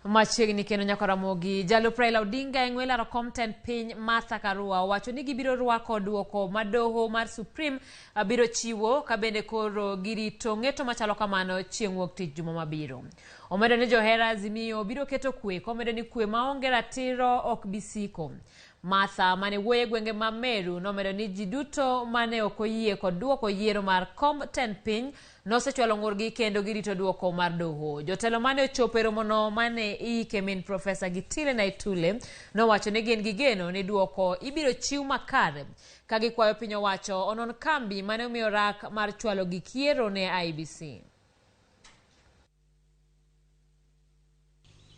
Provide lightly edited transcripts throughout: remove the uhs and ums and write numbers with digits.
Machiegni kendo nyaka Ramogi, jalup Raila Odinga e ng'we laro kom tend piny Martha Karua owacho ni gibiro rwako duoko ma doho mar Supreme biro chiwo ka bende koro girito ng'eto machalo kamano chieng' wuok tich juma mabiro. Omedo ni johera Azimio biro keto kwe komedo ni kwe maonge ratiro ok bi siko. Martha mane wuoyo e gwenge ma Meru nomedo ni ji duto mane ok oyie kod duoko yiero mar komb tend piny nosechwalo ng'urgi kendo girito duoko mar doho. Jotelo mane ochopo e romono mane iike min Profesa Gitile Naitule nowacho ni gin gi geno ni duoko ibiro chiw makare ka gikwayo piny owacho onon kambi mane omiyo rak mar chwalo gik yiero ne IEBC.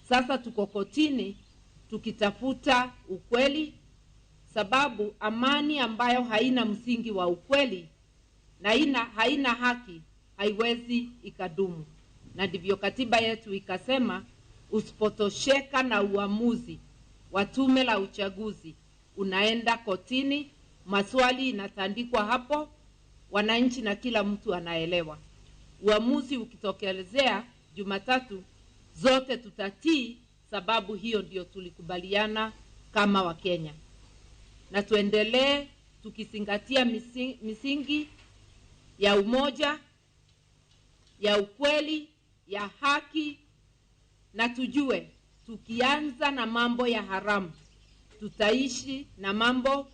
Sasa tuko kotini tukitafuta ukweli, sababu amani ambayo haina msingi wa ukweli na haina haki haiwezi ikadumu. Na ndivyo katiba yetu ikasema, usipotosheka na uamuzi wa tume la uchaguzi unaenda kotini, maswali inatandikwa hapo, wananchi na kila mtu anaelewa. Uamuzi ukitokelezea Jumatatu, zote tutatii, sababu hiyo ndio tulikubaliana kama Wakenya. Na tuendelee tukizingatia misingi ya umoja, ya ukweli, ya haki, na tujue tukianza na mambo ya haramu tutaishi na mambo